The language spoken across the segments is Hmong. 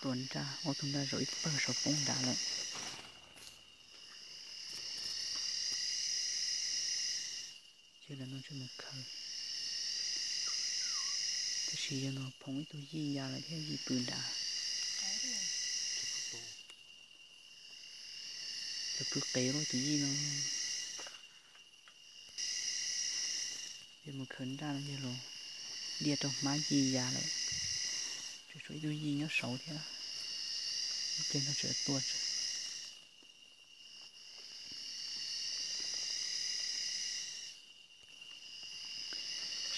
Tua nraj, ob tug nraj zaum ib pawg saum poob nrad lawm. Ces lawv no tseem mus khaws. Tab sis yog no phoom ib tug yij ya lawm thiab, yij pw nrad. Lawv pw qev lawm tus yij no. Yog mus khaws nraj no yog los diaj rau hmab yij ya lawm. Tseem tshuav ib tug yij nyob saud thiab. Ib pliag no tseem tuaj.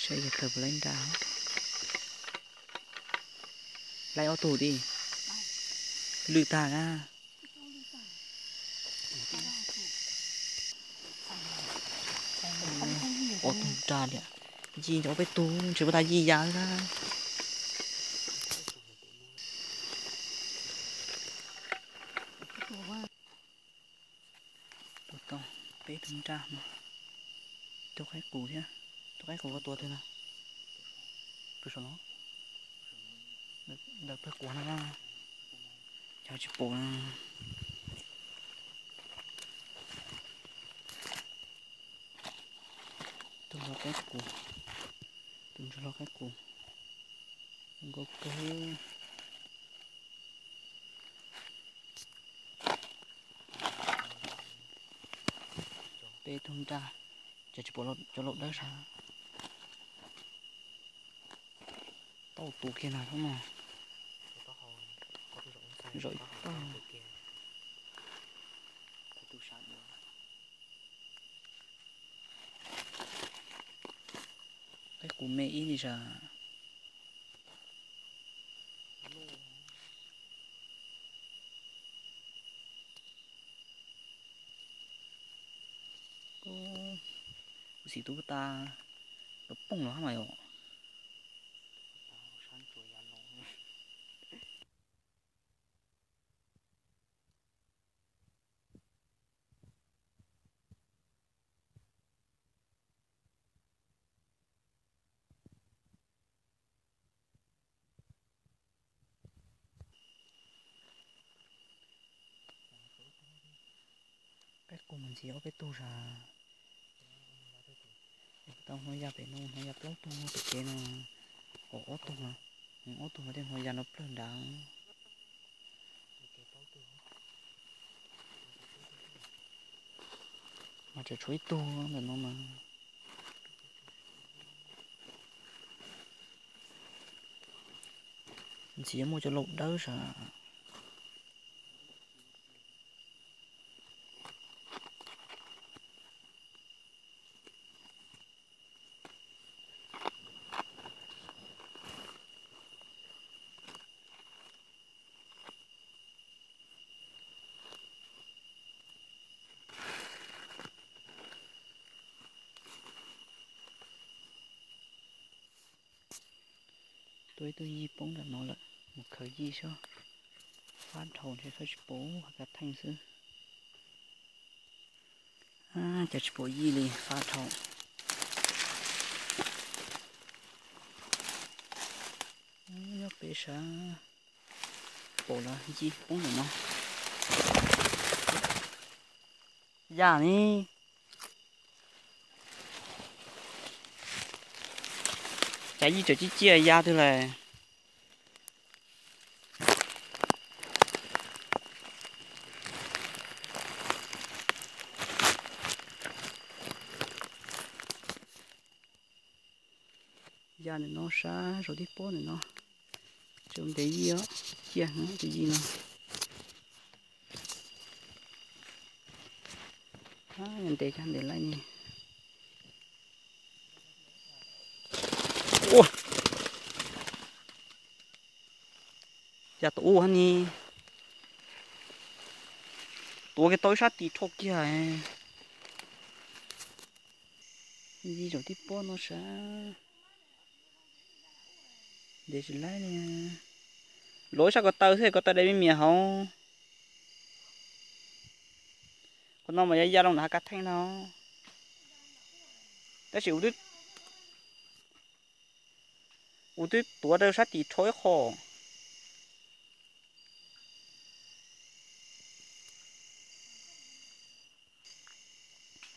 Saib yog khaws puas laib nraj. Laib ob tug di. Lwj tag na. Ob tug nraj li, yij ob peb tug ntshe puas tag yij ya xwb na. Tua tau peb tug nraj no. Tus qaib qus thiab. Tus qaib qus koj tua twg na? Tus saum no. Ntawm pawg quav no na. Yog tsis pom na. Tus hlob qaib qus, tus ntsuag hlob qaib qus, zoo nkauj kawg. Peb tug nraj, ces tsis pom cov laus dawb sab. Tau tus kiag na, zaum ib tag. Qaib qus me ib li sas. Kuv xim tub tas, los poob los hab mas yom. Qaib qus mus ntxiv ob peb tug sas. Tau hnov ya pem no, hnov ya plaub tug pem kev no, kom ob tug, ob tug mas tej hnov ya no plawg nrad. Mas tseem tshuav ib tug ntawm no mas. Ntxiv muaj cov laus dawb sas. Tua ib tug yij poob nram no lawm, mus khaws yij xwb. Fab dhau ntshe khaws tsis pom, hais kav theej xwb. Cas tsis pom yij li, fab dhau. Nyob pem sab, pom lawm, yij poob ntawm no. Ya ni. Cas yij tseem ciaj ciaj ya twg lawm. Ya ntawm no sab saum tib pob ntawm no. Tseem ntev yij os, ciaj heev tus yij no. Ntev cov ntev laij ni. Ua, cas tuav ua ni. Tuav kiag tau ib sab tis rho kiag. Yij zaum tib pob no sab. Ntev tsis laij li. Luav ib sab ko taw xwb, ko taw dai me mias hauv. Qhov no mas yog ya loo nram hav kav theej no. Tab sis kuv twb tuav rau sab tim rho ib qho.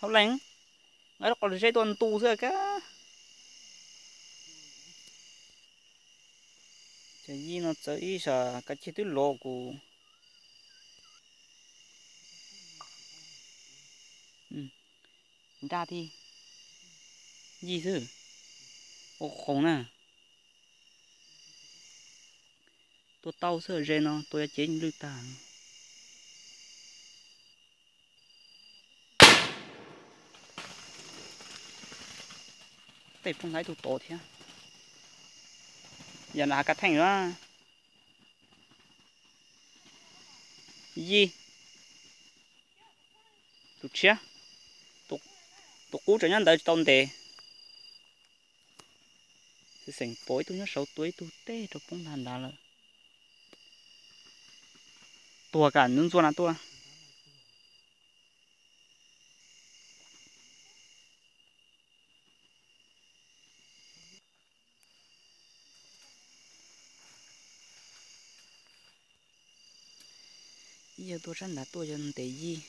Hauv leeg, nqa rau qhov zeb tuaj ntu xwb kab. Cov yij no txawv ib sas kav cig twb lov kuv. Nraj thiab yij xwb. Ua qoos na. Tua tau xwb ze no, tua yuav cev lwj tag. Tej phooj hlais tus tod thiab. Yam nram hav kav theej na. Yij. Tus tshiab. Tus qub tseem nyob ntawd tsis tau ntes. Xwb xeem pom ib tug nyob saud tua ib tug teb rau poob ntag nrad lawm. Tuag kam nub ntxuaj na tuaj. Ib yawg tuaj sab nrad tuaj yog ntes yij,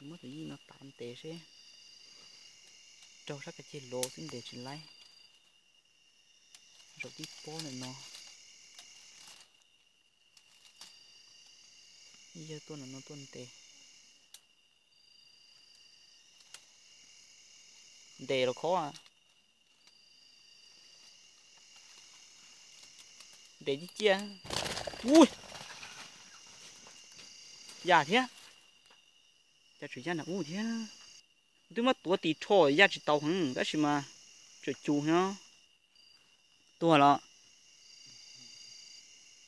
muab tus yij no tav ntes seb. Raug sab kav ceg lov xwb ntes tsis laib. Zaum tib pob ntawm no. Ib yawg tuaj ntawm no tuaj ntes. Ntes los khob. Ntes ciaj ciaj. Ui, yaj thiab. Cas tseem yaj nram ub thiab. Twb muab tuav tis rho yaj tsis tau heev tab sis mas tseem cus no. Tuag los.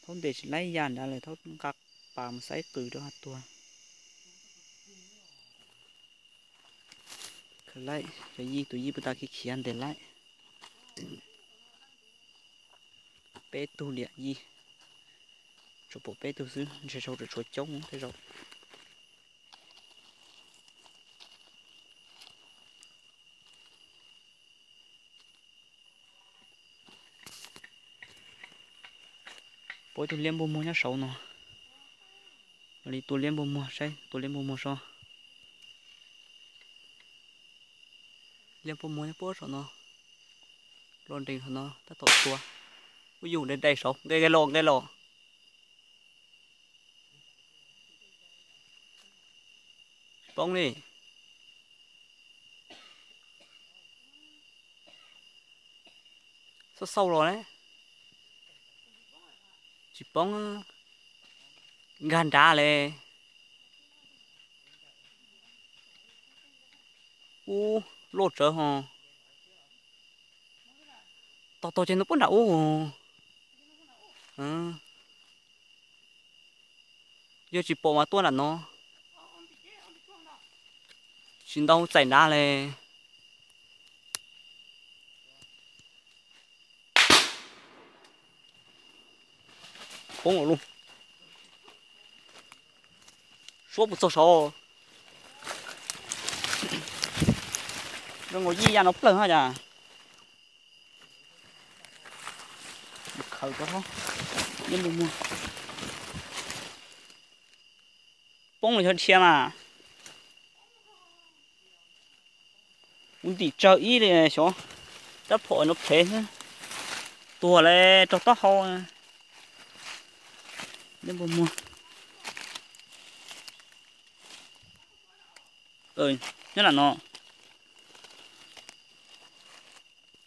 Thaub ntes tsis laib yaj nrad lawm, thaub nqa pas mus xaib qws rau ha tuag. Khaws laib, cov yij, tus yij puag ta khiav khiav ntes laib. Peb tug liam yij. Tsuas pom peb tug xwb, ntshe saum tseem tshuav coob tej zaum. Pom ib tug liab npua muag nyob saud no. Li tua liab npua muag saib, tua liab npua muag so. Liab npua muag nyob puag saum no. Los nrees saum no tab tom tua. Ub yus, dai dai saud, nqe nqe los nqe los. Tsis poob li. Xauj xauj los ne. Tsis poob. Nkag nrad li. Ub, loj tsawv ho. Tog tog ces ntoo puag nram ub. Yog tsis pom mas tuaj nram no. Tsis ntau txais nrad li. Poob lawm lauj. Suab puas txog saud. Zoo nkaus yij ya no plawg ha cas. Khaws rau hauv. Liab npua muag. Poob los yog dhia mas. Kuv ntim tsawg ib li xyov, rab phom no phev xwb. Tuag li, raug taub hau. Liab npua muag. Nyob lam no.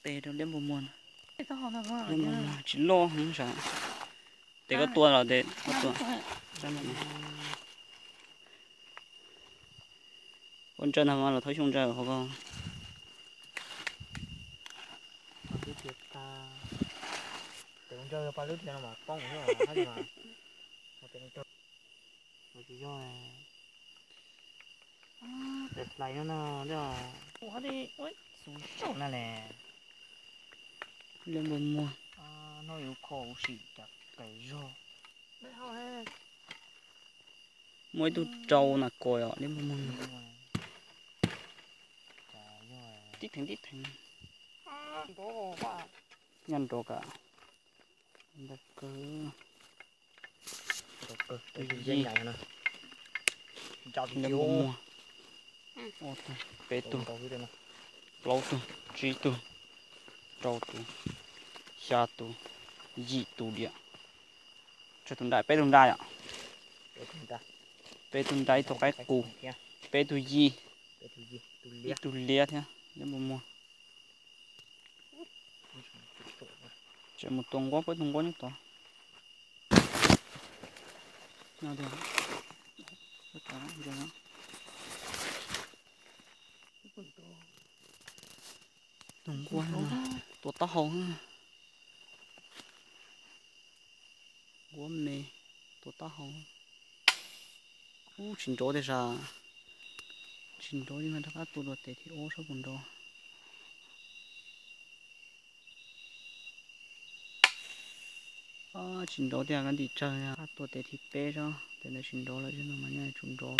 Tes rau liab npua muag no. Liab npua muag tsis loj heev sav. Tes koj tua los tes koj tua. Ua ntsaws ntag mas los thauj xyoob ntsaws hauv ko. Tes ua ntsaws pa lub dhia no mas poob. Tes hlais no no, xu saum na le. Liab npua muag. No yuav kho ua si cas kawg zog. Muaj ib tug rau na kos os, liab npua muag. Tib theev tib theev. Nyob nrov kam. Ntau kawg. Liab npua muag. Ob tug, peb tug, plaub tug, tsib tug, rau tus, xya tus, yim tus diam. Tsawg tus nra? Peb tug nra yom? Peb tug nra ib tug qaib qus, peb tug yij, ib tug liab thiab, liab npua muag. Tseem mus tua nquab, peb tus nquab nyob tod. Tus nquab tua taub hau. Nquab me tua taub hau. Ub, tsis nrov tiag sas. Tsis nrov li mas rov qab tua dua tes thib ob saib puas nrov. Tsis nrov tiag, koj ntim tsawg. Qab tua tes thib peb saib, tes ntawd tsis nrov lawm, no mas nyaj tsum nrov.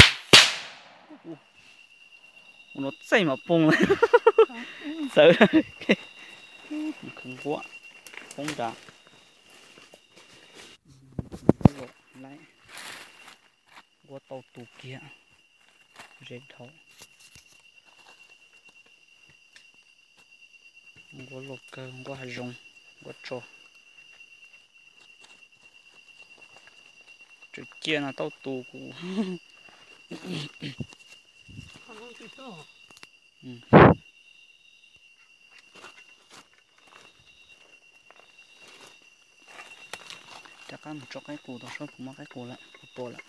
Ua no txaij mas poob lawm. Txawv. Nquab poob nrad. Nquab tau tus kiag, ze dhau. Nquab loj kawg, nquab hav zoov, nquab tso. Tswm ciaj no tau tus kuv. Rov qab mus tso qaib qus tau, saib puas muaj qaib qus lawm, puas pom lawm.